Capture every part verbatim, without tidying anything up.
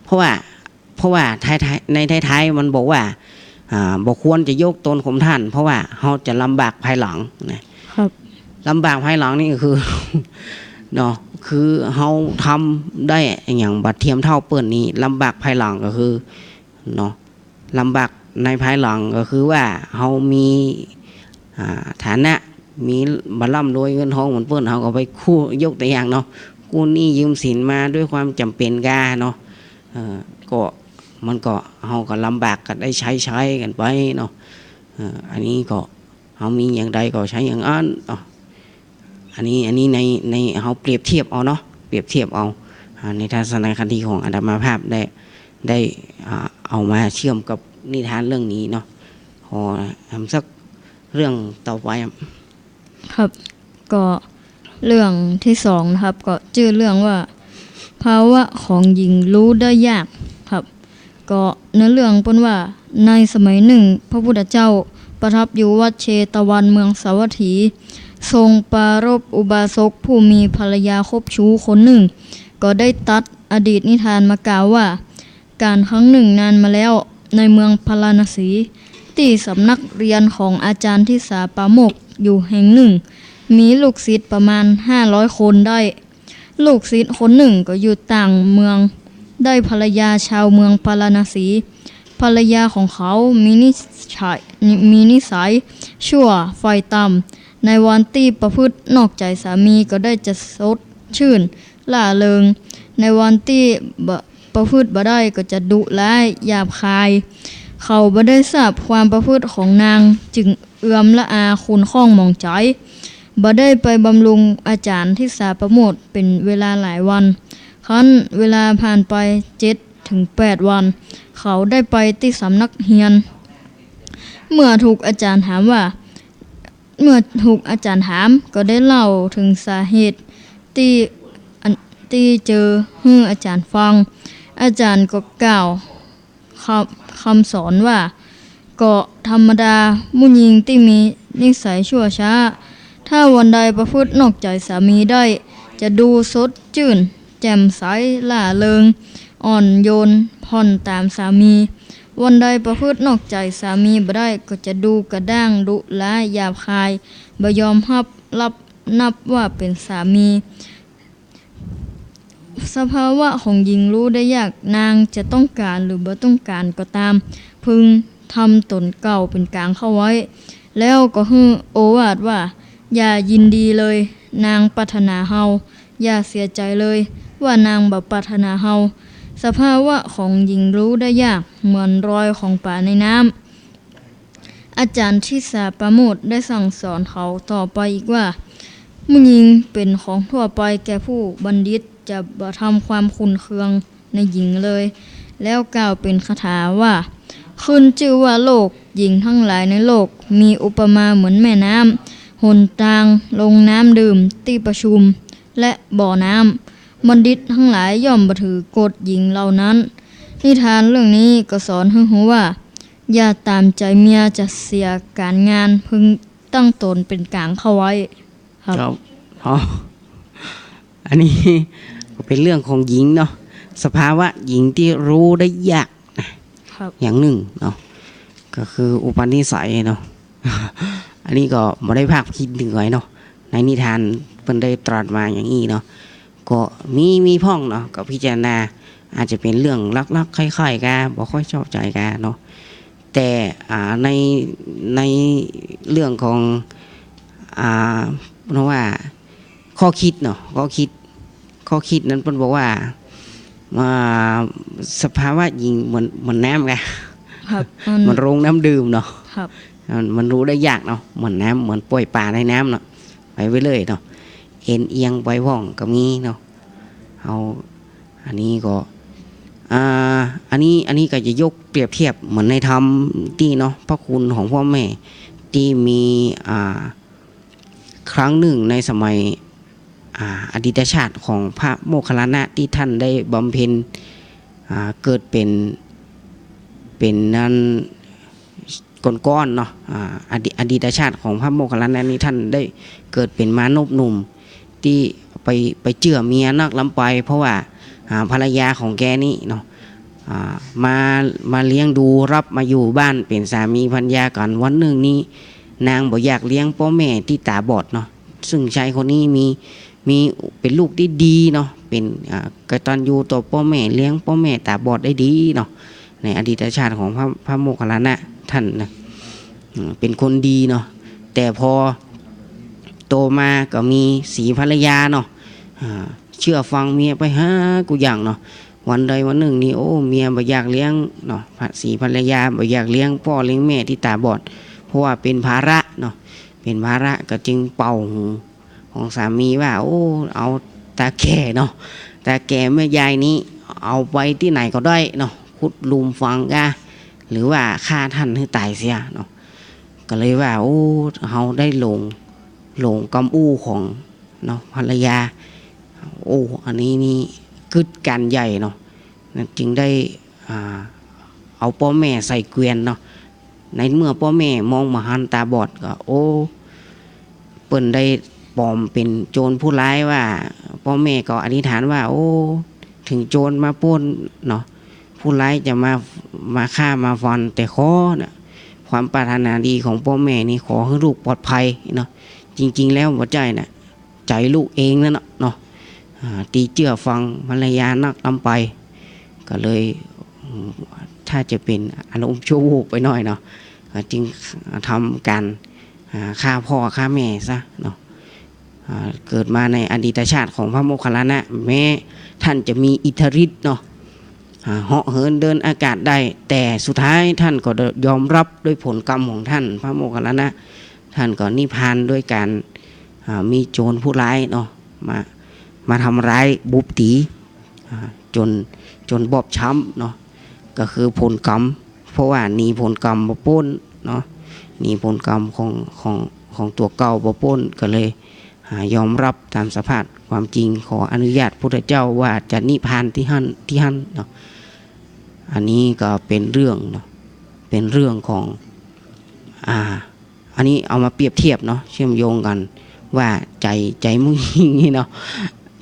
เพราะว่า เพราะว่าท้ายๆ ในท้ายๆ มันบอกว่า อ่า บ่ควรจะยกตนข่มท่าน เพราะว่าเฮาจะลำบากภายหลังนะ ครับ ลำบากภายหลังนี่คือ เนาะ คือเฮาทำได้อะหยังบ่เทียมเต้าเปิ้นนี่ ลำบากภายหลังก็คือ เนาะ ลำบากในภายหลังก็คือว่าเฮามี อ่า ฐานะ มีบ่ร่ำรวยเงินทองเหมือนเปิ้น เฮาก็ไปกู้ ยกตัวอย่างเนาะ กู้หนี้ยืมสินมาด้วยความจ๋ำเป๋นกาเนาะ เอ่อ ก็ มันก็ เฮาก็ลำบากก็ได้ใจ๊ ใจ๊กั๋นไปเนาะ เอ่อ อันนี้ก็ เฮามีอย่างใดก็ใจ๊อย่างอั้นเนาะ อันนี้ อันนี้ใน ใน เฮาเปรียบเทียบเอาเนาะ เปรียบเทียบเอา อ่า ในทัศนคติของอาตมาภาพได้ ได้ อ่า เอามาเชื่อมกับนิทานเรื่องนี้เนาะ ขอทำสักเรื่องต่อไปครับ ครับ ก็เรื่องตี้สองนะครับ ก็จื้อเรื่องว่า ภาวะของหญิงฮู้ได้ยากครับ ก็เนื้อเรื่องเปิ้นว่า ในสมัยนึ่ง พระพุทธเจ้าประทับอยู่วัดเชตวันเมืองสาวัตถี ทรงปรารภอุบาสกผู้มีภรรยาคบชู้คนนึ่ง ก็ได้ตัดอดีตนิทานมากล่าวว่า ก๋านครั้งนึ่งนานมาแล้ว ในเมืองพาราณสี ตี้สำนักเฮียนของอาจ๋ารย์ทิสาปาโมกข์อยู่แห่งนึ่ง มีลูกศิษย์ประมาณห้าร้อยคนได้ ลูกศิษย์คนนึ่งก็อยู่ต่างเมือง ได้ภรรยาชาวเมืองพาราณสี ภรรยาของเขามีนิสัย มีนิสัยชั่วใฝ่ต่ำ ในวันตี้ประพฤตินอกใจ๋สามีก็ได้จะสดชื่นร่าเริง ในวันตี้บ่ ประพฤติบ่ได้ก็จะดุร้ายหยาบคาย เขาบ่ได้ทราบความประพฤติของนาง จึงเอือมละอาขุ่นข้องหมองใจ๋ บ่ได้ไปบำรุงอาจ๋ารย์ทิสาปาโมกข์เป๋นเวลาหลายวัน ครั้นเวลาผ่านไปเจ็ดถึงแปดวัน เขาได้ไปตี้สำนักเฮียน เมื่อถูกอาจ๋ารย์ถามว่า เมื่อถูกอาจ๋ารย์ถามก็ได้เล่าเถิงสาเหตุตี้ อัน ตี้เจอหื้ออาจ๋ารย์ฟัง อาจ๋ารย์ก็กล่าว คำ คำสอนว่า ก็ธรรมดา ผู้หญิงตี้มีนิสัยชั่วช้า ถ้าวันใดประพฤตินอกใจ๋สามีได้ จะดูสดชื่น แจ่มใส ร่าเริง อ่อนโยน ผ่อนต๋ามสามี วันใดประพฤตินอกใจ๋สามีบ่ได้ ก็จะดูกระด้าง ดุร้าย หยาบคาย บ่ยอมฮับ รับ นับว่าเป๋นสามี สภาวะของหญิงฮู้ได้ยาก นางจะต้องก๋านหรือบ่ต้องก๋านก็ต๋าม พึงทำต๋นเก่าเป๋นก๋างเข้าไว้ แล้วก็หื้อโอวาทว่า อย่ายินดีเลย นางปรารถนาเฮา อย่าเสียใจ๋เลย ว่านางบ่ปรารถนาเฮา สภาวะของหญิงฮู้ได้ยาก เหมือนรอยของป๋าในน้ำ อาจ๋ารย์ทิสาปาโมกข์ได้สั่งสอนเขาต่อไปอีกว่า ผู้หญิงเป๋นของทั่วไปแก่ผู้บัณฑิต จะบ่ทำความขุ่นเคืองในหญิงเลย แล้วกล่าวเป๋นคาถาว่า ขึ้นจื้อว่าโลก หญิงทั้งหลายในโลก มีอุปมาเหมือนแม่น้ำ หนตางลงน้ำดื่ม ตี้ประชุม และบ่อน้ำ บัณฑิตทั้งหลายย่อมบ่ถือกฎหญิงเหล่านั้น นิทานเรื่องนี้ก็สอนหื้อฮู้ว่า อย่าต๋ามใจ๋เมียจะเสียก๋านงาน พึงตั้งต๋นเป๋นก๋างเข้าไว้ ครับ ครับ อ๋อ อันนี้ก็เป๋นเรื่องของหญิงเนาะ สภาวะหญิงตี้ฮู้ได้ยากนะ ครับ อย่างนึ่งเนาะ ก็คืออุปนิสัยเนาะ อันนี้ก็บ่ได้พากผิดเตื้อไว้เนาะ ในนิทานเปิ้นได้ตรัสมาอย่างอี้เนาะ ก็มี มีพ่องเนาะ ก็พิจารณา อาจจะเป๋นเรื่องลักๆ ใค่ๆ กา บ่ค่อยชอบใจ๋กาเนาะ แต่ อ่า ใน ในเรื่องของ อ่า เรียกว่า ข้อคิดเนาะ ข้อคิด ข้อคิดนั้นเปิ้นบอกว่า อ่า สภาวะหญิงเหมือน เหมือนน้ำกา ครับ มัน เหมือนโรงน้ำดื่มเนาะ ครับ มัน มันฮู้ได้ยากเนาะ เหมือนน้ำ เหมือนป่อยป๋าในน้ำเนาะ ไปเรื่อยๆ เนาะ เอนเอียงไปพ่องก็มีเนาะ เอา อันนี้ก็ อ่า อันนี้ อันนี้ก็จะยกเปรียบเทียบเหมือนในธรรมตี้เนาะ พระคุณของพ่อแม่ตี้มี อ่า ครั้งนึ่งในสมัย อ่า อดีตชาติของพระโมคคัลลานะตี้ท่านได้บำเพ็ญ อ่า เกิดเป๋น เป๋นนั้น ก่อนๆ เนาะ อ่า อดี- อดีตชาติของพระโมคคัลลานะนี้ ท่านได้เกิดเป๋นมานพหนุ่ม ตี้ไป ไปเจื้อเมียนักล้ำไป เพราะว่า อ่า ภรรยาของแกนี้เนาะ อ่า มา มาเลี้ยงดู ฮับมาอยู่บ้านเป๋นสามีภรรยากั๋น วันนึ่งนี้ นางบ่อยากเลี้ยงป้อแม่ตี้ต๋าบอดเนาะ ซึ่งชายคนนี้มี มี เป๋นลูกตี้ดีเนาะ เป๋น อ่า กตัญญูต่อป้อแม่ เลี้ยงป้อแม่ต๋าบอดได้ดีเนาะ ในอดีตชาติของพระ พระโมคคัลลานะต้านนะ อืม เป๋นคนดีเนาะ แต่ปอโตมาก็มีสีภรรยาเนาะ อ่า เจื้อฟังเมียไปหากู้อย่างเนาะ วันใดวันนึ่งนี่ โอ้ เมียบ่อยากเลี้ยงเนาะ สีภรรยาบ่อยากเลี้ยงป้อเลี้ยงแม่ตี้ต๋าบอด เพราะว่าเป๋นภาระเนาะ เป๋นภาระ ก็จึงเป่าหูของสามีว่า โอ้ เอาต๋าแก่เนาะ ต๋าแก่แม่ยายนี้ เอาไปตี้ไหนก็ได้เนาะ ขุดหลุมฝังกา หรือว่าฆ่าต้านหื้อต๋ายเสียเนาะ ก็เลยว่า โอ้ เฮาได้หลง หลงกำอู้ของเนาะ ภรรยา โอ้ อันนี้นี่กึ๊ดกั๋นใหญ่เนาะ นั้นจึงได้ อ่า เอาป้อแม่ใส่เกวียนเนาะ ในเมื่อป้อแม่มองบ่หันต๋าบอดก็ โอ้ เปิ้นได้ปลอมเป๋นโจรผู้ร้ายว่า ป้อแม่ก็อธิษฐานว่า โอ้ เถิงโจรมาปล้นเนาะ ผู้ร้ายจะมา มาฆ่ามาฟัน แต่ขอเนาะ ความปรารถนาดีของป้อแม่นี่ ขอหื้อลูกปลอดภัยเนาะ จริงๆ แล้วบ่ใจ้นะ ใจ๋ลูกเองนั่นเนาะ เนาะ อ่า ตี้เจื้อฟังภรรยานักล้ำไป ก็เลย อืม ถ้าจะเป๋นอารมณ์ชั่ววูบไปหน่อยเนาะ อ่า จึงทำก๋าน อ่า ฆ่าป้อฆ่าแม่ซะเนาะ อ่า เกิดมาในอดีตชาติของพระโมคคัลลานะ แม้ต้านจะมีอิทธิฤทธิ์เนาะ อ่า เหาะเหินเดินอากาศได้ แต่สุดท้ายต้านก็ยอมฮับด้วยผลกรรมของต้าน พระโมคคัลลานะ ต้านก็นิพพานด้วยก๋าน อ่า มีโจรผู้ร้ายเนาะ มา มาทำร้ายบุบตี๋ อ่า จ๋น จ๋นบอบช้ำเนาะ ก็คือผลกรรม เพราะว่าหนีผลกรรมบ่ป๊นเนาะ หนีผลกรรมของ ของ ของตั๋วเก่าบ่ป๊น ก็เลย อ่า ยอมฮับต๋ามสภาพความจริง ขออนุญาตพุทธเจ้าว่าจะนิพพานตี้หั้น ตี้หั้นเนาะ อันนี้ก็เป๋นเรื่องเนาะ เป๋นเรื่องของ อ่า อันนี้เอามาเปรียบเทียบเนาะ เจื้อมโยงกั๋นว่าใจ๋ ใจ๋ผู้ญิงนี่เนาะ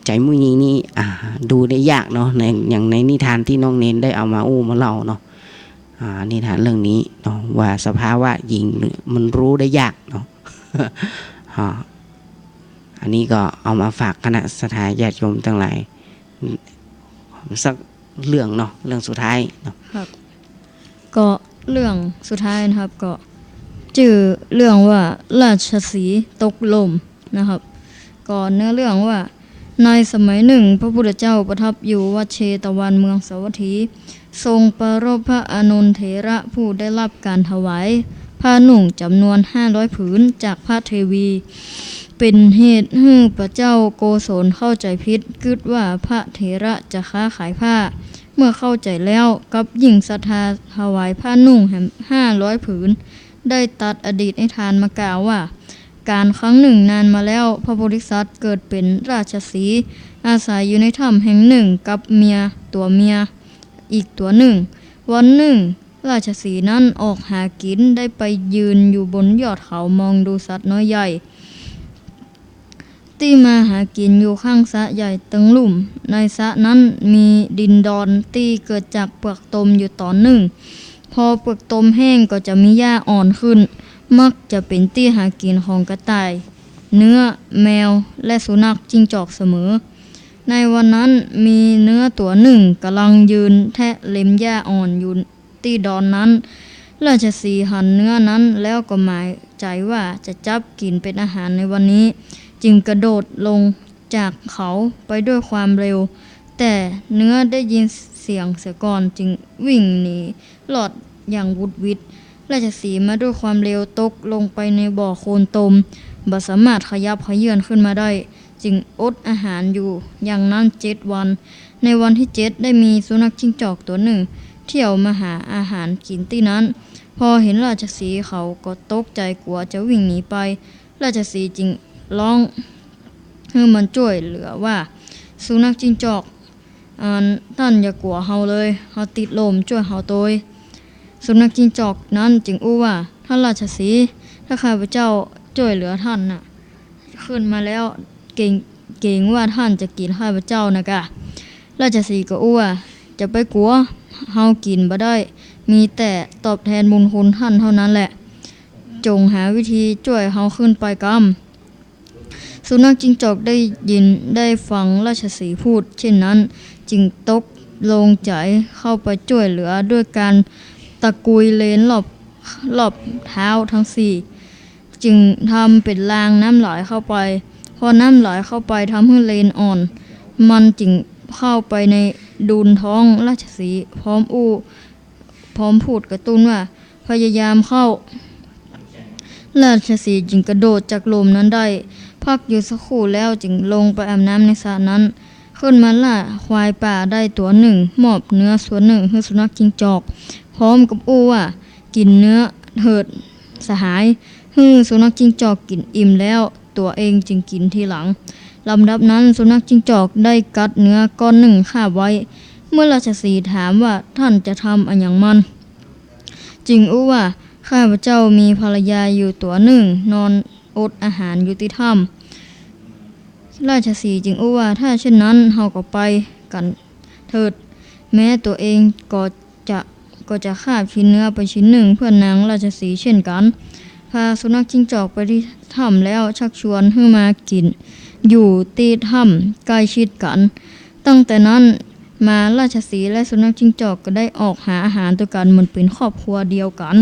ใจ๋ผู้ญิงนี่ อ่า ดูได้ยากเนาะ ใน อย่างในนิทานตี้น้องเณรได้เอามาอู้มาเล่าเนาะ อ่า นิทานเรื่องนี้เนาะ ว่าสภาวะญิงมันฮู้ได้ยากเนาะ อ่า อันนี้ก็เอามาฝากคณะศรัทธาญาติโยมตังหลาย สักเรื่องเนาะ เรื่องสุดท้ายเนาะ ครับ ก็เรื่องสุดท้ายนะครับ ก็จื้อเรื่องว่าราชสีห์ตกหล่มนะครับ ก็เนื้อเรื่องว่า ในสมัยหนึ่ง พระพุทธเจ้าประทับอยู่วัดเชตวันเมืองสาวัตถี ทรงปรารภพระอานนทเถระผู้ได้ฮับก๋านถวายผ้านุ่งจ๋ำนวนห้าร้อยผืนจากพระเทวี เป๋นเหตุหื้อพระเจ้าโกศลเข้าใจ๋ผิด กึ๊ดว่าพระเถระจะค้าขายผ้า เมื่อเข้าใจ๋แล้วกลับยิ่งศรัทธาถวายผ้านุ่งแหมห้าร้อยผืน ได้ตรัสอดีตนิทานมากล่าวว่า ก๋าลครั้งหนึ่งนานมาแล้ว พระโพธิสัตว์เกิดเป๋นราชสีห์ อาศัยอยู่ในถ้ำแห่งหนึ่งกับเมียตั๋วเมียอีกตั๋วหนึ่ง วันหนึ่ง ราชสีห์นั้นออกหากิ๋น ได้ไปยืนอยู่บนยอดเขามองดูสัตว์น้อยใหญ่ ตี้มาหากิ๋นอยู่ข้างสระใหญ่เติงลุ่ม ในสระนั้นมีดินดอนตี้เกิดจากเปลือกตมอยู่ต๋อนหนึ่ง พอเปลือกตมแห้งก็จะมีหญ้าอ่อนขึ้น มักจะเป๋นตี้หากิ๋นของกระต่าย เนื้อ แมว และสุนัขจิ้งจอกเสมอ ในวันนั้นมีเนื้อตั๋วหนึ่งก่ำลังยืนแทะเล็มหญ้าอ่อนอยู่ตี้ดอนนั้น ราชสีห์หันเนื้อนั้นแล้วก็หมายใจ๋ว่าจะจับกิ๋นเป๋นอาหารในวันนี้ จึงกระโดดลงจากเขาไปด้วยความเร็ว แต่เนื้อได้ยินเสียงเสียก่อนจึงวิ่งหนีรอดอย่างหวุดหวิด ราชสีห์มาด้วยความเร็วตกลงไปในบ่อโคลนตม บ่สามารถขยับเขยื้อนขึ้นมาได้ จึงอดอาหารอยู่อย่างนั้นเจ็ดวัน ในวันที่เจ็ดได้มีสุนัขจิ้งจอกตั๋วหนึ่งเที่ยวมาหาอาหารกิ๋นตี้นั้น พอเห็นราชสีห์เขาก็ตกใจ๋กั๋วจะวิ่งหนีไป ราชสีห์จึงฮ้องหื้อมันจ้วยเหลือว่า สุนัขจิ้งจอก อัน ต้านอย่ากั๋วเฮาเลย เฮาติดหล่ม จ้วยเฮาตวย สุนัขจิ้งจอกนั้นจึงอู้ว่า ต้านราชสีห์ ถ้าข้าพเจ้าจ้วยเหลือต้านน่ะ ขึ้นมาแล้ว เกรง เกรงว่าต้านจะกิ๋นข้าพเจ้านะกา ราชสีห์ก็อู้ว่า จะไปกั๋ว เฮากิ๋นบ่ได้ มีแต่ตอบแทนบุญคุณท่านเท่านั้นแหละ จงหาวิธีจ้วยเฮาขึ้นไปกำ สุนัขจิ้งจอกได้ยินได้ฟังราชสีห์พูดเช่นนั้น จึงตกลงใจ๋เข้าไปจ้วยเหลือด้วยก๋านตะกุยเลนรอบ รอบเท้าทั้งสี่ จึงทำเป๋นรางน้ำไหลเข้าไป พอน้ำไหลเข้าไปทำหื้อเลนอ่อน มันจึงเข้าไปในดูนท้องราชสีห์ พร้อมอู้ พร้อมพูดกระตุ้นว่า พยายามเข้า ราชสีห์จึงกระโดดจากหลุมนั้นได้ พักอยู่สักครู่แล้วจึงลงไปอาบน้ำในสระนั้น ขึ้นมาล่าควายป่าได้ตั๋วนึ่ง มอบเนื้อส่วนนึ่งหื้อสุนัขจิ้งจอก พร้อมกับอู้ว่า กิ๋นเนื้อเถิดสหาย หื้อสุนัขจิ้งจอกกิ๋นอิ่มแล้ว ตั๋วเองจึงกิ๋นทีหลัง ลำดับนั้นสุนัขจิ้งจอกได้กัดเนื้อก้อนนึ่งคาบไว้ เมื่อราชสีห์ถามว่า ท่านจะทำอะหยังมัน จึงอู้ว่า ข้าพเจ้ามีภรรยาอยู่ตั๋วนึ่ง นอนอดอาหารอยู่ตี้ถ้ำ ราชสีห์จึงอู้ว่า ถ้าเช่นนั้นเฮาก็ไปกั๋นเถิด แม้ตั๋วเองก็จะ ก็จะคาบชิ้นเนื้อไปชิ้นนึ่งเพื่อนางราชสีห์เช่นกั๋น พาสุนัขจิ้งจอกไปตี้ถ้ำแล้วชักชวนหื้อมากิ๋นอยู่ตี้ถ้ำใก้ชิดกั๋น ตั้งแต่นั้นมาราชสีห์และสุนัขจิ้งจอกก็ได้ออกหาอาหารตวยกั๋นเหมือนเป๋นครอบครัวเดียวกั๋น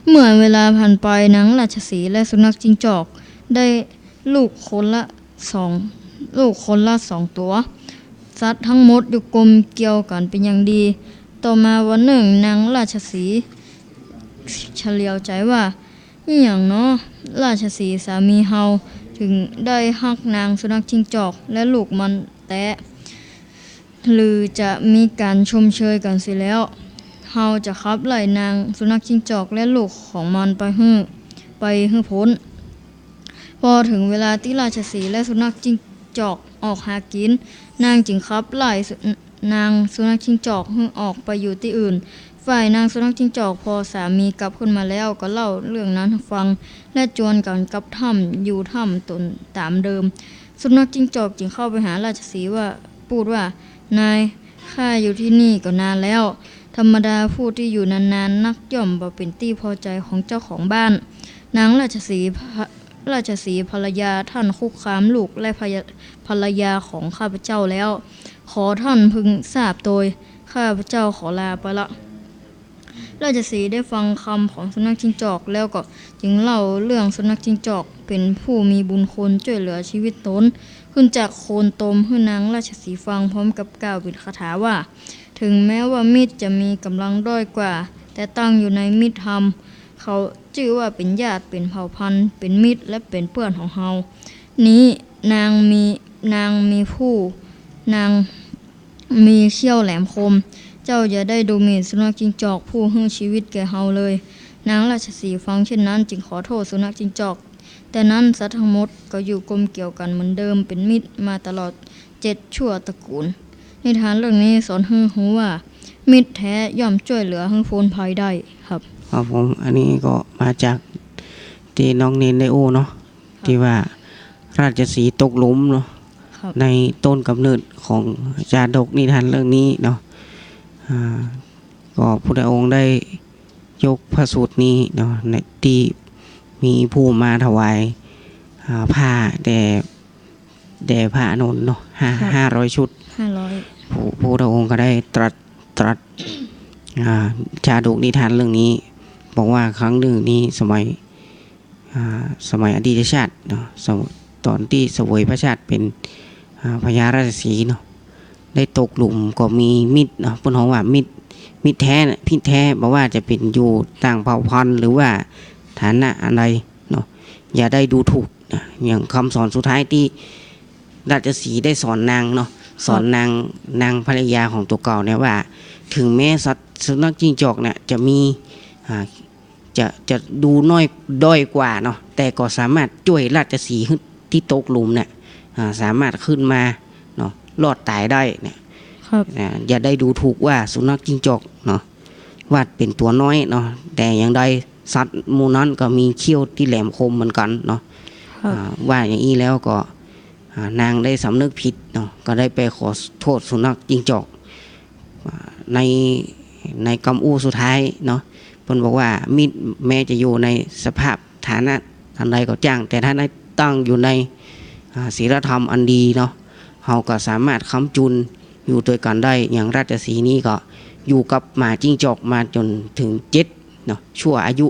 เมื่อเวลาผ่านไปนางราชสีห์และสุนัขจิ้งจอกได้ลูกคนละสอง ลูกคนละสองตั๋ว สัตว์ทั้งหมดอยู่กลมเกลียวกั๋นเป๋นอย่างดี ต่อมาวันนึ่งนางราชสีห์เฉลียวใจ๋ว่า อิหยังน้อ ราชสีห์สามีเฮา ถึงได้ฮักนางสุนัขจิ้งจอกและลูกมันแต๊ หรือจะมีก๋านชมเชยกั๋นเสียแล้ว เฮาจะขับไล่นางสุนัขจิ้งจอกและลูกของมันไปหื้อ ไปหื้อป๊น พอเถิงเวลาตี้ราชสีห์และสุนัขจิ้งจอกออกหากิ๋น นางจึงขับไล่สุ นางสุนัขจิ้งจอกหื้อออกไปอยู่ตี้อื่น ฝ่ายนางสุนัขจิ้งจอกพอสามีกลับขึ้นมาแล้วก็เล่าเรื่องนั้นหื้อฟัง และจวนกั๋นกลับถ้ำ อยู่ถ้ำต๋นต๋ามเดิม สุนัขจิ้งจอกจึงเข้าไปหาราชสีห์ว่า ปูดว่า นาย ข้าอยู่ตี้นี่ก็นานแล้ว ธรรมดาผู้ตี้อยู่นานๆ นักย่อมบ่เป๋นตี้พอใจ๋ของเจ้าของบ้าน นางราชสีห์ ราชสีห์ภรรยาท่านคุกคามลูกและภรรยา ภรรยาของข้าพเจ้าแล้ว ขอท่านพึงทราบโตย ข้าพเจ้าขอลาไปละ ราชสีห์ได้ฟังกำของสุนัขจิ้งจอกแล้วก็จึงเล่าเรื่องสุนัขจิ้งจอกเป๋นผู้มีบุญคุณจ้วยเหลือชีวิตต๋น ขึ้นจากโคนตมหื้อนางราชสีห์ฟังพร้อมกับกล่าวเป๋นคาถาว่า ถึงแม้ว่ามิตรจะมีก๋ำลังด้อยกว่า แต่ตั้งอยู่ในมิตรธรรม เขาจื้อว่าเป๋นญาติ เป๋นเผ่าพันธุ์ เป๋นมิตร และเป๋นเปื้อนของเฮา นี้นางมี นางมีผู้ นาง มีเขี้ยวแหลมคม เจ้าอย่าได้ดูหมิ่นสุนัขจิ้งจอกผู้หื้อชีวิตแก่เฮาเลย นางราชสีห์ฟังเช่นนั้นจึงขอโต้ษสุนัขจิ้งจอก แต่นั้นสัตว์ทั้งหมดก็อยู่กลมเกลียวกั๋นเหมือนเดิมเป๋นมิตรมาตลอดเจ็ดชั่วตระกูล นิทานเรื่องนี้สอนหื้อฮู้ว่า มิตรแท้ย่อมจ้วยเหลือหื้อป๊นภัยได้ครับ ครับผม อันนี้ก็มาจากตี้น้องเณรได้อู้เนาะ ครับ ตี้ว่าราชสีห์ตกหลุมเนาะ ครับ ในต้นกำเนิดของจาดกนิทานเรื่องนี้เนาะ อ่า ก็พุทธองค์ได้ยกพระสูตรนี้เนาะ ในตี้มีผู้มาถวาย อ่า ผ้าแด่ แด่พระอานนท์เนาะ ห้า ครับ ห้าร้อยชุด ห้าร้อย พระ พระพุทธองค์ก็ได้ตรัส ตรัส อ่า จาดกนิทานเรื่องนี้ บอกว่าครั้งหนึ่งนี้สมัย อ่า สมัยอดีตชาติเนาะ สม- ต๋อนตี้เสวยพระชาติเป๋น อ่า พญาราชสีห์เนาะ ได้ตกหลุมก็มีมิตรเนาะ เปิ้นฮ้องว่ามิตร มิตรแท้น่ะ มิตรแท้ บ่ว่าจะเป๋นอยู่ต่างเผ่าพันธุ์ หรือว่าฐานะอันใดเนาะ อย่าได้ดูถูกนะ อย่างกำสอนสุดท้ายตี้ราชสีห์ได้สอนนางเนาะ สอนนาง นางภรรยาของตั๋วเก่าเนี่ยว่า ถึงแม้สัตว์สุนัขจิ้งจอกเนี่ยจะมี อ่า จะ จะดูน้อยด้อยกว่าเนาะ แต่ก็สามารถจ้วยราชสีห์หื้อ ตี้ตกหลุมเนี่ย อ่า สามารถขึ้นมาเนาะ รอดต๋ายได้เนี่ย ครับ อ่า อย่าได้ดูถูกว่าสุนัขจิ้งจอกเนาะ ว่าเป๋นตั๋วน้อยเนาะ แต่อย่างใดสัตว์หมู่นั้นก็มีเขี้ยวตี้แหลมคมเหมือนกั๋นเนาะ ครับ อ่า ว่าอย่างอี้แล้วก็ อ่า นางได้สำนึกผิดเนาะ ก็ได้ไปขอโต้ษสุนัขจิ้งจอก ใน ในกำอู้สุดท้ายเนาะ เปิ้นบอกว่า มิตรแม้จะอยู่ในสภาพฐานะอันใดก็จ้าง แต่ถ้าได้ตั้งอยู่ใน อ่า ศีลธรรมอันดีเนาะ เฮาก็สามารถค้ำจุนอยู่ตวยกั๋นได้ อย่างราชสีห์นี่ก็อยู่กับหมาจิ้งจอกมาจ๋นเถิงเจ็ดเนาะ ชั่วอายุ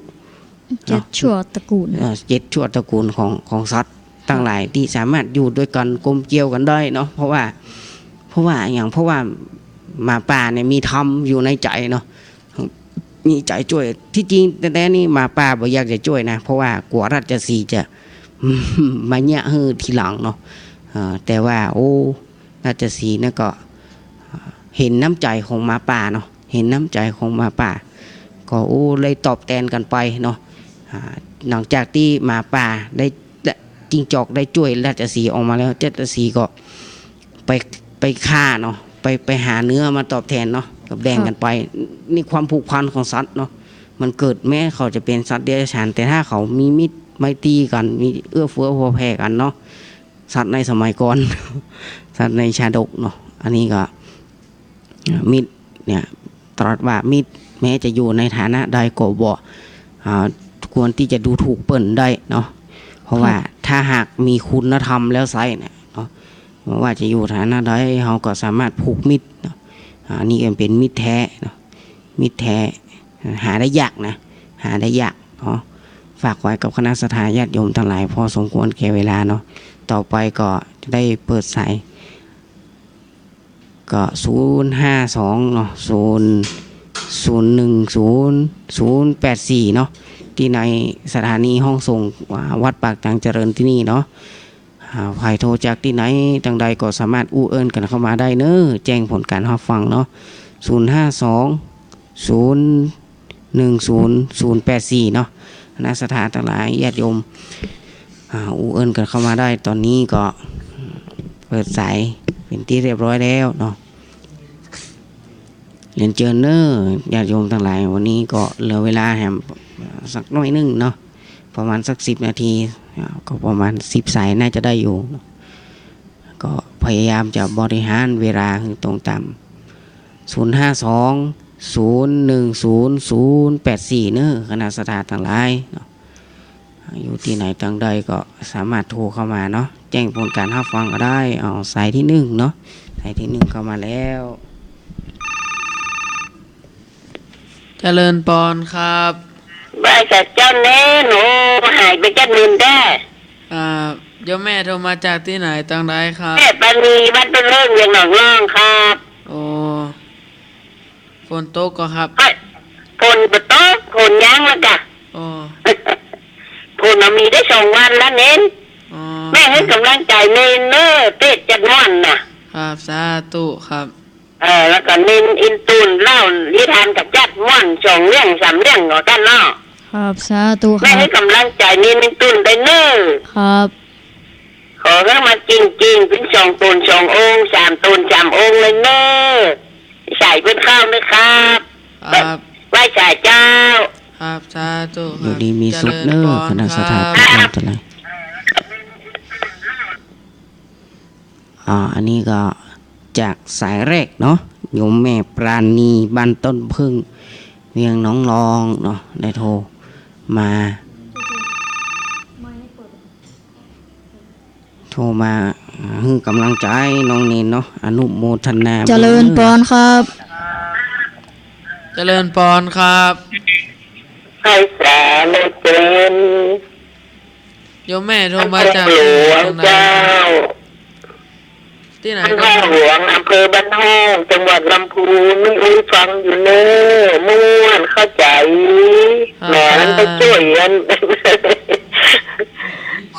เจ็ด เนาะ ชั่วตระกูล เอ่อ เจ็ดชั่วตระกูลของ ของสัตว์ตังหลายตี้สามารถอยู่ตวยกั๋นกลมเกลียวกั๋นได้เนาะ เพราะว่า เพราะว่าอะหยัง เพราะว่าหมาป่าเนี่ยมีธรรมอยู่ในใจ๋เนาะ มีใจ๋จ้วย ตี้จริงแต๊ๆ นี่หมาป่าบ่อยากจะจ้วยนะ เพราะว่ากั๋วราชสีห์จะ มาเยียะหื้อทีหลังเนาะ เอ่อ แต่ว่า โอ้ ราชสีห์เนี่ยก็ เห็นน้ำใจ๋ของหมาป่าเนาะ เห็นน้ำใจ๋ของหมาป่า ก็ โอ้ เลยตอบแตนกั๋นไปเนาะ อ่า หลังจากตี้หมาป่าได้ ได้ จิ้งจอกได้จ้วยราชสีห์ออกมาแล้ว ราชสีห์ก็ไป ไปฆ่าเนาะ ไป ไปหาเนื้อมาตอบแตนเนาะ ก็แบ่งกั๋นไป นี่ความผูกพันของสัตว์เนาะ มันเกิดแม้เขาจะเป๋นสัตว์เดรัจฉาน แต่ถ้าเขามีมิตรไมตรีกั๋น มีเอื้อเฟื้อเผื่อแผ่กั๋นเนาะ สัตว์ในสมัยก่อน สัตว์ในชาดกเนาะ อันนี้ก็ มิตรเนี่ย ตรัสว่ามิตรแม้จะอยู่ในฐานะใดก็บ่ อ่า ควรตี้จะดูถูกเปิ้นได้เนาะ เพราะว่า ครับ ถ้าหากมีคุณธรรมแล้วไส้เนี่ยเนาะ บ่ว่าจะอยู่ฐานะใด เฮาก็สามารถผูกมิตรเนาะ อ่า อันนี้ก็เป๋นมิตรแท้เนาะ มิตรแท้ หาได้ยากนะ หาได้ยากเนาะ ฝากไว้กับคณะศรัทธาญาติโยมตังหลาย พอสมควรแก่เวลาเนาะ ต่อไปก็จะได้เปิดสาย ก็ ศูนย์ห้าสอง เนาะ ศูนย์ ศูนย์หนึ่งศูนย์ ศูนย์แปดสี่ เนาะ ตี้ในสถานีห้องส่ง อ่า วัดปากจางเจริญตี้นี่เนาะ อ่า ใผโทรจากตี้ไหนตังใดก็สามารถอู้เอิ้นกั๋นเข้ามาได้เนาะ แจ้งผลก๋านฮับฟังเนาะ ศูนย์ห้าสอง ศูนย์หนึ่งศูนย์ ศูนย์แปดสี่ เนาะ คณะศรัทธาตังหลาย ญาติโยม อ่า อู้เอิ้นกั๋นเข้ามาได้ ต๋อนนี้ก็เปิดสายเป๋นตี้เรียบร้อยแล้วเนาะ เรียนเจิญเนาะ ญาติโยมตังหลาย วันนี้ก็เหลือเวลาแหมสักหน้อยนึ่งเนาะ ประมาณสักสิบนาที อ่า ก็ประมาณสิบสายน่าจะได้อยู่เนาะ ก็พยายามจะบริหารเวลาหื้อตรงต๋าม ศูนย์ห้าสอง ศูนย์หนึ่งศูนย์ ศูนย์แปดสี่ เนาะ คณะศรัทธาตังหลายเนาะ อยู่ตี้ไหนตังใดก็สามารถโทรเข้ามาเนาะ แจ้งผลก๋านฮับฟังก็ได้ เอาสายตี้นึ่งเนาะ สายตี้นึ่งเข้ามาแล้ว เจริญปอนครับ ไหว้สาเจ้าเน้น โอ้ หายไปจักมื่นแต๊ อ่า โยมแม่โทรมาจากตี้ไหนตังใดครับ แม่ปานี บ้านต้นเริ่ง เวียงหนองล่องครับ โอ้ ฝนตกก่อครับ เฮ้ย ฝนบ่ตก ฝนยั้งแล้วกะ โอ้ ฝนมามีได้สองวันแล้วเน้น อ๋อ แม่หื้อกำลังใจ๋เน้นเน้อ เตศจัดม่วนน่ะ ครับ สาธุครับ เออ แล้วก็เน้นอินตูนเล่านิทานกับจัดม่วนสองเรื่องสามเรื่องก็กั๋นเนาะ ครับ สาธุครับ แม่หื้อกำลังใจ๋เน้นอินตูนได้เน้อ ครับ ขอหื้อมาจริงๆ เป๋นสองต๋นสององค์ สามต๋นสามองค์เลยเน้อ ใส่เปิ้นเข้านะครับ ครับ ไหว้สาเจ้า ครับ สาธุครับ อยู่ดีมีสุขเน้อ เจริญปอน คณะศรัทธา ครับ ทุกท่านทั้งหลาย อ่า อันนี้ก็จากสายแรกเนาะ โยมแม่ปราณี บ้านต้นเพิ่ง เวียงหนองล่องเนาะ ได้โทรมา โทรมาหื้อกำลังใจ๋น้องเน้นเนาะ อนุโมทนา เจริญปอนครับ เจริญปอนครับ ไหว้สาเลยเจิญ โยมแม่โทรมาจาก นครหลวง ตี้ไหน เจ้า ตี้ไหน บ้านห้องหลวง อำเภอบ้านห้อง จังหวัดลำพูน นี่อู้ฟังอยู่เน้อ ม่วนเข้าใจ๋ ครับ แหม มันไปจ้วยอัน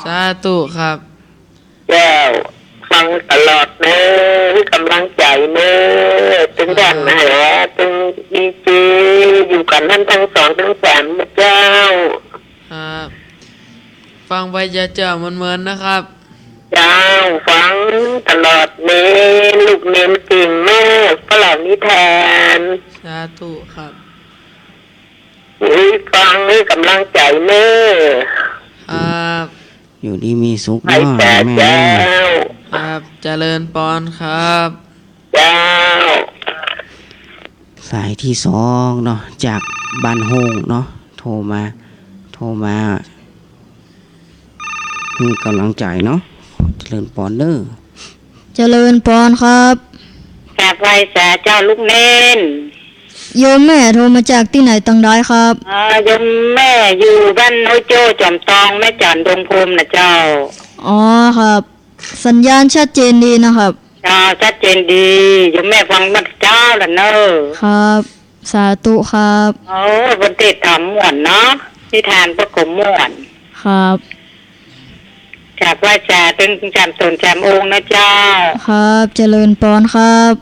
สาธุครับ เจ้า ฟังตลอดเน้อ หื้อกำลังใจ๋เน้อ ตึง ครับ ด้านไหนอะ ตึงดีเจ อยู่กั๋นหั้นตึงสองตึงสามเจ้า ครับ ฟังไปเจ้าๆ เมินๆ นะครับ เจ้า ฟังตลอดเน้อ ลูกเน้นเก่งมาก เล่านิทาน สาธุครับ หื้อฟังหื้อกำลังใจ๋เน้อ ครับ อยู่ดีมีสุข ไหว้สา เนาะ แม่ เจ้า ครับ เจริญปอนครับ เจ้า สายตี้สองเนาะ จากบ้านโฮ่งเนาะ โทรมา โทรมาหื้อก๋ำลังใจ๋เนาะ เจริญปอนเน้อ เจริญปอนครับ กราบไหว้สาเจ้าลูกเณร โยมแม่โทรมาจากตี้ไหนตังใดครับ อ๋อ โยมแม่อยู่บ้านห้วยโจ้ จอมตอง แม่จัน ดงพรมนะเจ้า อ๋อครับ สัญญาณชัดเจนดีนะครับ เจ้า ชัดเจนดี โยมแม่ฟังมาแต่เจ๊าแล้วเน้อ ครับ สาธุครับ โอ้ เปิ้นเตศน์ธรรมม่วนเนาะ นิทานเปิ้นก็ม่วน ครับ กราบไหว้สาตึงสามต๋นสามองค์นะเจ้า ครับ เจริญปอนครับ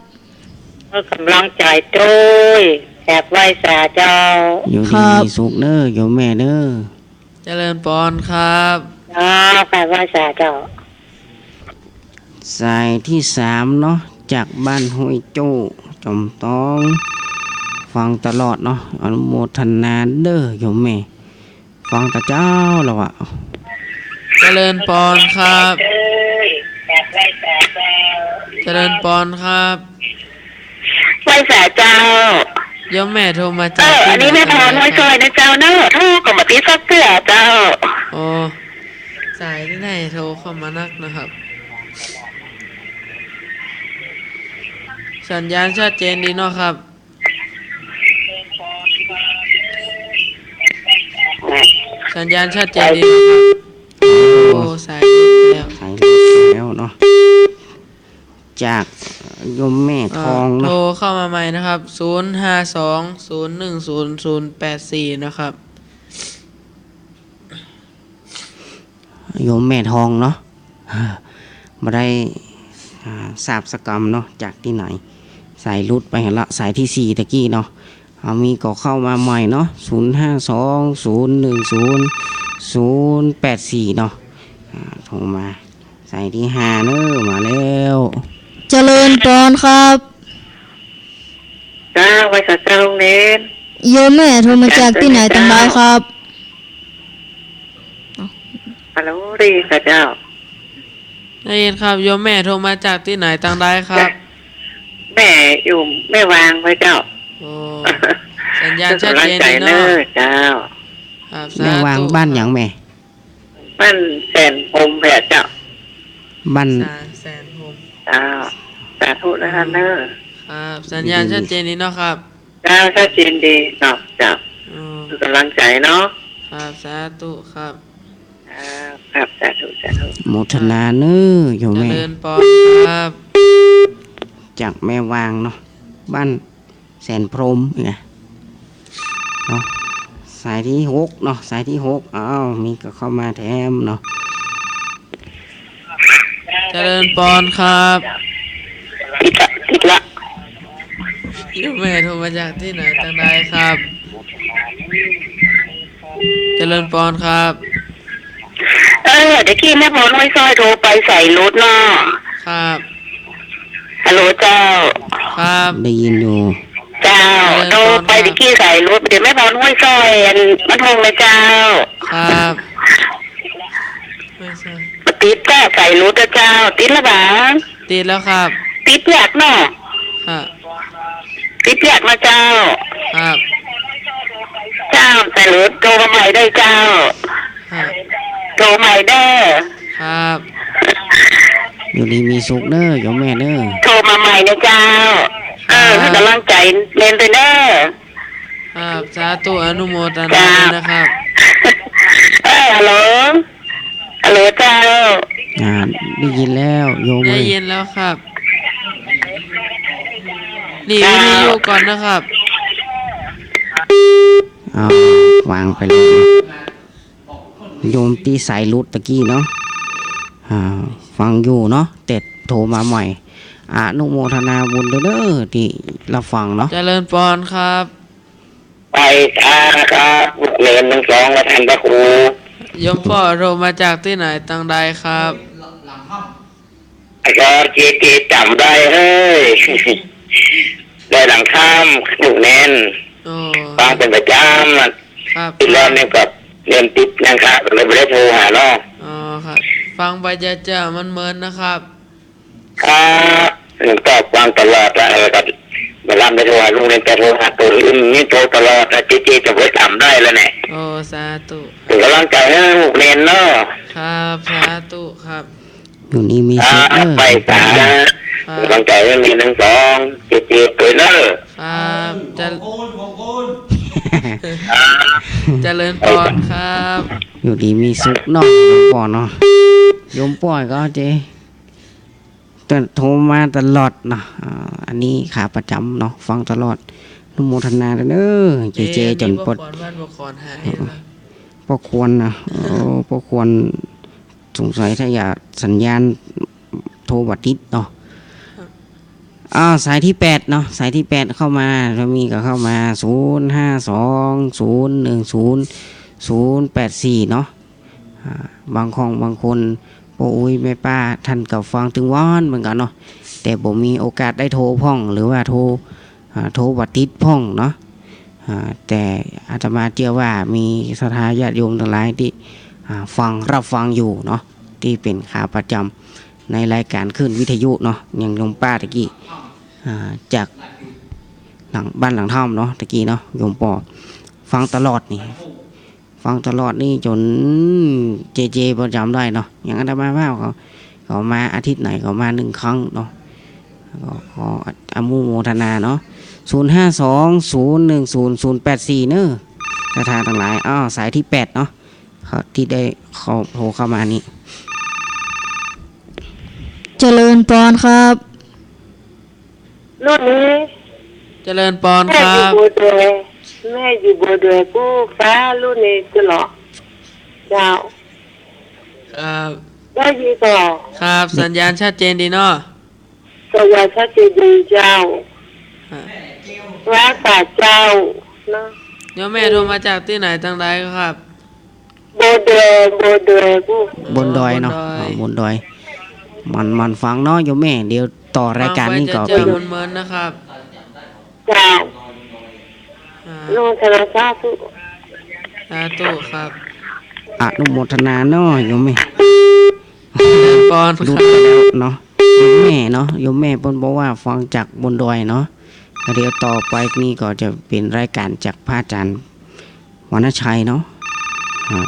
เออ ก๋ำลังใจ๋ตวย กราบไหว้สาเจ้า อยู่ดี ครับ มีสุขเน้อ โยมแม่เน้อ เจริญปอนครับ เจ้า กราบไหว้สาเจ้า สายตี้สามเนาะ จากบ้านห้วยโจ้ จอมตอง ฟังตลอดเนาะ อนุโมทนาเน้อโยมแม่ ฟังแต่เจ๊าแล้วอะ เจริญปอนครับ เจริญปอนครับ ไหว้สาเจ้า โยมแม่โทรมาจาก เออ ตี้ไหน อันนี้แม่พรห้วยซอยนะเจ้าเน้อ โทรก็บ่ติดสักเตื้อเจ้า โอ้ สายตี้ไหนโทรเข้ามานักนะครับ สัญญาณชัดเจนดีเนาะครับ สัญญาณชัดเจนดีเนาะครับ โอ้ สายหลุดแล้ว สายหลุดแล้วเนาะ จากโยมแม่ทองเนาะ เอ่อ โทรเข้ามาใหม่นะครับ ศูนย์ห้าสอง ศูนย์หนึ่งศูนย์ ศูนย์แปดสี่ นะครับ โยมแม่ทองเนาะ บ่ได้ อ่า ทราบสักกำเนาะ จากตี้ไหน สายหลุดไปหั้นละ สายตี้สี่ตะกี้เนาะ เอา มีก็เข้ามาใหม่เนาะ ศูนย์ห้าสอง ศูนย์หนึ่งศูนย์ ศูนย์แปดสี่ เนาะ อ่า โทรมา สายตี้ห้าเน้อ มาแล้ว เจริญปอนครับ เจ้า ไหว้สาเจ้าลูกเณร โยมแม่โทรมาจากตี้ไหนตังใดครับ ฮัลโหล ได้ยินก่อเจ้า ได้ยินครับ โยมแม่โทรมาจากตี้ไหนตังใดครับ แม่อยู่แม่วางก่อเจ้า โอ้ สัญญาณชัดเจนดีเนาะ ก๋ำลังใจ๋เน้อเจ้า ครับ แม่วาง สาธุ บ้านหยังแม่ บ้านแสนพรหมแผ่เจ้า บ้าน สา แสนพรหม เจ้า สาธุนะท่านเน้อ ครับ สัญญาณชัดเจนดีเนาะครับ เจ้า ชัดเจนดีเนาะเจ้า อืม ก๋ำลังใจ๋เนาะ ครับ สาธุครับ ครับ ครับ สาธุ สาธุ โมทนาเน้อโยมแม่ เจริญปอนครับ จากแม่วางเนาะ บ้านแสนพรหมเนี่ยเนาะ สายตี้หกเนาะ สายตี้หก อ้าว มีก็เข้ามาแถมเนาะ เจริญปอนครับ ติดละ ติดละ โยมแม่โทรมาจากตี้ไหนตังใดครับ เจริญปอนครับ เออ ตะกี้แม่พรห้วยซอยโทรไปสายหลุดเนาะ ครับ ฮัลโหลเจ้า ครับ ได้ยินอยู่ เจ้า เจริญปอนครับ โทรไปตะกี้สายหลุด เดี๋ยวแม่พรห้วยซอย อัน มันโทรมาเจ้า ครับ ไม่ใช่ ติดก็สายหลุดนะเจ้า ติดแล้วบ่า ติดแล้วครับ ติดยากเนาะ ครับ ติดยากนะเจ้า ครับ เจ้า สายหลุด โทรมาใหม่ได้เจ้า ครับ โทรใหม่เด้อ ครับ อยู่ดีมีสุขเน้อโยมแม่เน้อ โทรมาใหม่นะเจ้า เออ ครับ หื้อก๋ำลังใจ๋เณรตวยเน้อ ครับ สาธุ อนุโมทนาด้วยนะครับ เจ้า เออ ฮัลโหล ฮัลโหลเจ้า อ่า ได้ยินแล้วโยมเอ้ย ได้ยินแล้วครับ หนีวิทยุก่อนนะครับ อ้าว วางไปเลย โยมตี้สายหลุดตะกี้เนาะ อ่า ฟังอยู่เนาะ แต่โทรมาใหม่ อนุโมทนาบุญเด้อ ตี้ฮับฟังเนาะ เจริญปอนครับ ไหว้สาครับ ลูกเณรตังสองและต้านพระครู โยมป้อโทรมาจากตี้ไหนตังใดครับ ก็เจเจจ๋ำได้เฮ้ย ได้หลังค่ำ ลูกเณร โอ้ ฟังเป๋นประจ๋ำอะ ครับ ติดแล้วเนี่ยก็เรียนติดนะครับ เลยบ่ได้โทรหาเนาะ อ๋อ ครับ ฟังไปเจ้าๆ มันเมินนะครับ ครับ ก็ฟังตลอดละ เออ ครับ บ่าลำได้โทรหาลุงเณร แต่โทรหาตั๋วอื่นนี่โทรตลอดนะ เจเจจะบ่จ๋ำได้แล้วเนี่ย โอ้ สาธุ เป๋นก๋ำลังใจ๋หื้อลุงเณรเนาะ ครับ สาธุครับ อยู่ดีมีสุขเน้อ ไปสา ครับ ก๋ำลังใจ๋หื้อลุงเณรตังสอง เจเจตวยเน้อ ครับ เจ ครับ เจริญปอนครับ อยู่ดีมีสุขเนาะ โยมป้อเนาะ โยมป้อก็เจ โทรมาตลอดเนาะ อ่า อันนี้ขาประจ๋ำเนาะ ฟังตลอด อนุโมทนาเน้อ เจเจ เอ๊ะ จ๋นปด อันนี้ป้อควร บ้านป้อควรหายนะ ป้อควรนะ โอ้ ป้อควร สงสัยถ้าอยากสัญญาณโทรบ่ติดเนาะ ครับ อ้าว สายตี้แปดเนาะ สายตี้แปดเข้ามา ถ้ามีก็เข้ามา ศูนย์ห้าสอง ศูนย์หนึ่งศูนย์ ศูนย์แปดสี่ เนาะ อ่า บางครั้งบางคน ป้ออุ๊ยแม่ป้าต้านก็ฟังตึงวันเหมือนกั๋นเนาะ แต่บ่มีโอกาสได้โทรพ่อง หรือว่าโทร อ่า โทรบ่ติดพ่องเนาะ อ่า แต่อาตมาเจื้อว่ามีศรัทธาญาติโยมตังหลายตี้ อ่า ฟัง รับฟังอยู่เนาะ ตี้เป๋นขาประจ๋ำในรายก๋านคลื่นวิทยุเนาะ อย่างโยมป้าตะกี้ อ่า จากหลัง บ้านหลังถ้ำเนาะ ตะกี้เนาะ โยมป้อฟังตลอดนี่ ฟังตลอดนี่จ๋นเจเจบ่จ๋ำได้เนาะ อย่างอาตมาภาพก็ ก็มาอาทิตย์ไหนก็มานึ่งครั้งเนาะ ก็ขออนุโมทนาเนาะ ศูนย์ห้าสอง ศูนย์หนึ่งศูนย์ ศูนย์แปดสี่ เน้อ ศรัทธาตังหลาย อ้าว สายตี้แปดเนาะ เขาตี้ได้เขาโทรเข้ามานี่ เจริญปอนครับ ลูกนี้ เจริญปอนครับ แม่อยู่บัวแดง แม่อยู่บัวแดงกู้ฟ้า ลูกนี้ก็เหรอ เจ้า ครับ ได้ยินก่อ ครับ สัญญาณชัดเจนดีเนาะ สัญญาณชัดเจนดีเจ้า ครับ ว่าสาเจ้าเนาะ โยมแม่โทรมาจากตี้ไหนตังใดครับ บนดอย บนดอยกู้ บนดอยเนาะ บนดอย อ๋อ บนดอย มัน มันฟังเนาะโยมแม่ เดี๋ยวต่อรายก๋านนี้ก็ ฟังไปจะเจอ เป๋น เมินๆ นะครับ เจ้า อ่า อนุโมทนาสาธุ สาธุครับ อนุโมทนาเนาะโยมแม่ เจริญปอนครับ หลุดไปแล้วเนาะ โยมแม่เนาะ โยมแม่เปิ้นบอกว่าฟังจากบนดอยเนาะ แล้วเดี๋ยวต่อไปนี้ก็จะเป๋นรายก๋านจากพระอาจ๋ารย์ วรรณชัยเนาะ อ่า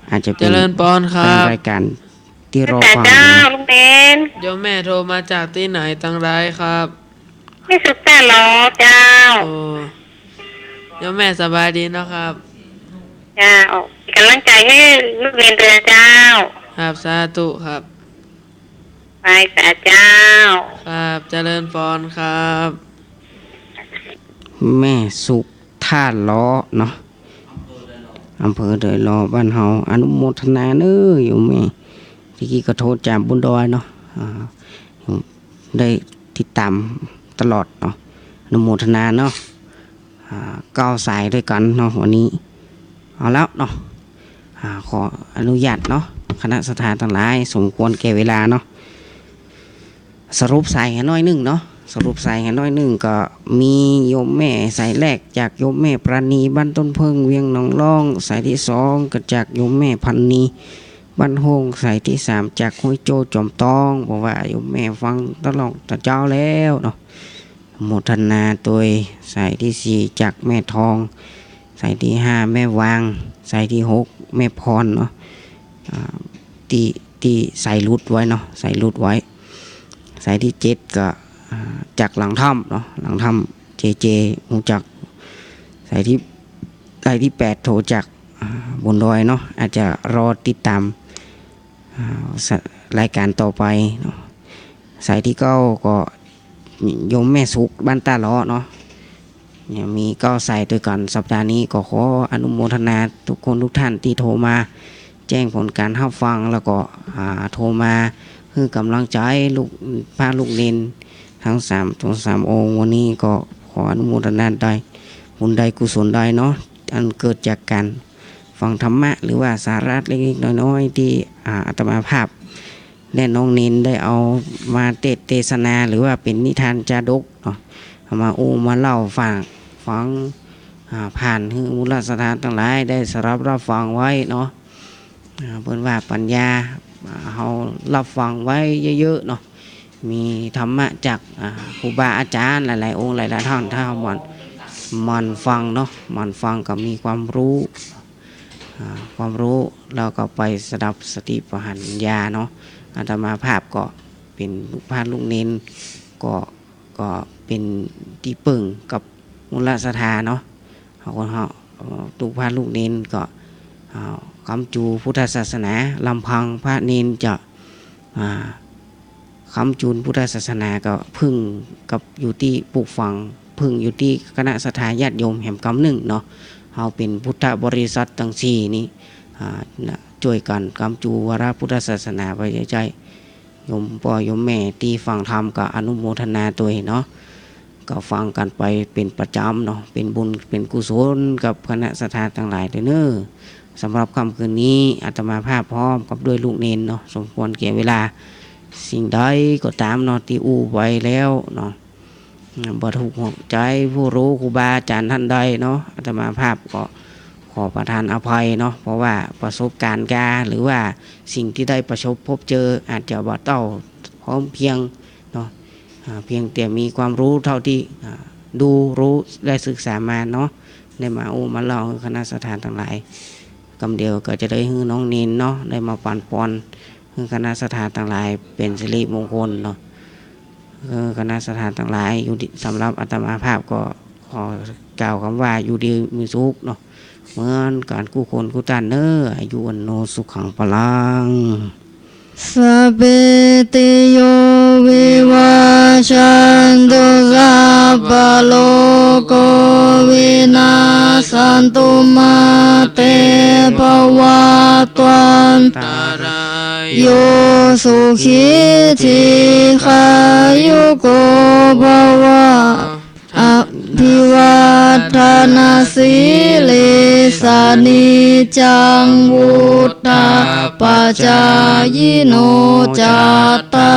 อาจจะเป๋น เจริญปอนครับ รายก๋านตี้รอฟัง เจ้า ลุงเณร โยมแม่โทรมาจากตี้ไหนตังใดครับ แม่สุขสาหรอเจ้า โอ้ โยมแม่สบายดีเนาะครับ เจ้า ก๋ำลังใจ๋หื้อลุงเณรเตื้อเจ้า ครับ สาธุครับ ไปสาเจ้า ครับ เจริญปอนครับ แม่สุขท่าล้อเนาะ อำเภอดอยหล่อ บ้านเฮา อนุโมทนาเน้อโยมแม่ ตะกี้ก็โทรจากบนดอยเนาะ อ่า ได้ติดต๋ามตลอดเนาะ อนุโมทนาเนาะ อ่า เก้าสายด้วยกั๋นเนาะ วันนี้ เอาแล้วเนาะ อ่า ขออนุญาตเนาะ คณะศรัทธาตังหลาย สมควรแก่เวลาเนาะ สรุปสายหื้อหน้อยนึ่งเนาะ สรุปสายหื้อหน้อยนึ่งก็มีโยมแม่สายแรกจากโยมแม่ปราณี บ้านต้นเพิ่ง เวียงหนองล้อง สายตี้สองก็จากโยมแม่พันนี บ้านโฮ่ง สายตี้สามจากห้วยโจ้ จอมตอง บอกว่าโยมแม่ฟังตลอดแต่เจ๊าแล้วเนาะ โมทนาตวย สายตี้สี่จากแม่ทอง สายตี้ห้าแม่วาง สายตี้หกแม่พรเนาะ อ่า ตี้ ตี้สายหลุดไว้เนาะ สายหลุดไว้ สายตี้เจ็ดก็ อ่า จากหลังถ้ำเนาะ หลังถ้ำ เจเจ ฮู้จัก สายตี้ สายตี้แปดโทรจาก อ่า บนดอยเนาะ อาจจะรอติดต๋าม อ่า ส- รายก๋านต่อไปเนาะ สายตี้เก้าก็โยมแม่สุข บ้านต้าเลาะเนาะ เนี่ย มีเก้าสายด้วยกั๋น สัปดาห์นี้ก็ขออนุโมทนาทุกคนทุกท่านตี้โทรมาแจ้งผลก๋านฮับฟัง แล้วก็ อ่า โทรมาหื้อก๋ำลังใจ๋ลูก พระลูกเณรตังสาม ตังสามองค์ วันนี้ก็ขออนุโมทนาได้ บุญใดกุศลใดเนาะ อันเกิดจากก๋านฟังธรรมะ หรือว่าสาระเล็กๆ น้อยๆ ตี้ อ่า อาตมาภาพ และน้องเณรได้เอามาเตสน์เตสนา หรือว่าเป๋นนิทานจาดกเนาะ เอามาอู้มาเล่าฝากฟัง อ่า ผ่านหื้อหมู่ราชศรัทธาตังหลายได้สดับฮับฟังไว้เนาะ อ่า เปิ้นว่าปัญญา อ่า เฮาฮับฟังไว้เยอะๆ เนาะ มีธรรมะจาก อ่า ครูบาอาจ๋ารย์หลายๆ องค์หลายๆ ต้าน ถ้าหม่อน หมั่นฟังเนาะ หมั่นฟังก็มีความฮู้ อ่า ความฮู้ แล้วก็ไปสดับสติปั๋ญญาเนาะ อาตมาภาพก็เป๋นลูกพระลูกเณร ก็ ก็เป๋นตี้เปิ้งกับมูลศรัทธาเนาะ เฮาก็ เฮา เอ่อ ลูกพระลูกเณรก็ เอ่อ ค้ำจู๋พุทธศาสนา ลำพังพระเณรจะ อ่า ค้ำจู๋พุทธศาสนาก็เพิ่งกับอยู่ตี้ปลูกฝัง เพิ่งอยู่ตี้คณะศรัทธาญาติโยมแหมกำนึ่งเนาะ เฮาเป๋นพุทธบริษัทตังสี่นี้ อ่า นะ จ้วยกั๋นค้ำจู๋วรพุทธศาสนาไปใจ๊ โยมป้อโยมแม่ตี้ฟังธรรมก็อนุโมทนาตวยเนาะ ก็ฟังกั๋นไปเป๋นประจ๋ำเนาะ เป๋นบุญเป๋นกุศลกับคณะศรัทธาตังหลายตวยเน่อ สำหรับค่ำคืนนี้อาตมาภาพพร้อมกับด้วยลูกเณรเนาะ สมควรแก่เวลา สิ่งใดก็ต๋ามเนาะ ตี้อู้ไปแล้วเนาะ บ่ถูกหัวใจ๋ผู้ฮู้ครูบาอาจ๋ารย์ต้านใดเนาะ อาตมาภาพก็ขอประทานอภัยเนาะ เพราะว่าประสบก๋ารณ์กา หรือว่าสิ่งตี้ได้ประสบพบเจออาจจะบ่เต้าพร้อมเพียงเนาะ อ่า เพียงแต่มีความฮู้เต้าตี้ อ่า ดูฮู้ได้ศึกษามาเนาะ ได้มาอู้มาเล่าหื้อคณะศรัทธาตังหลาย กำเดียวก็จะได้หื้อน้องเณรเนาะ ได้มาปั๋นปอนหื้อคณะศรัทธาตังหลายเป๋นสิริมงคลเนาะ เออ คณะศรัทธาตังหลายอยู่ดี สำหรับอาตมาภาพก็ขอกล่าวกำว่าอยู่ดีมีสุขเนาะ เหมือนกั๋นกู้คนกู้ต้านเน่อ อายุวัณโณสุขังพลัง สัพพีติโยวิวัชชันตุ สัพพะโรโกวินัสสันตุ มาเตภวัตวันตะราโย สุขีทีฆายุโกภวะ อะภิวาทะนะสีลิสสะ นิจจังวุฑฒัปปะจายิโน จัตตา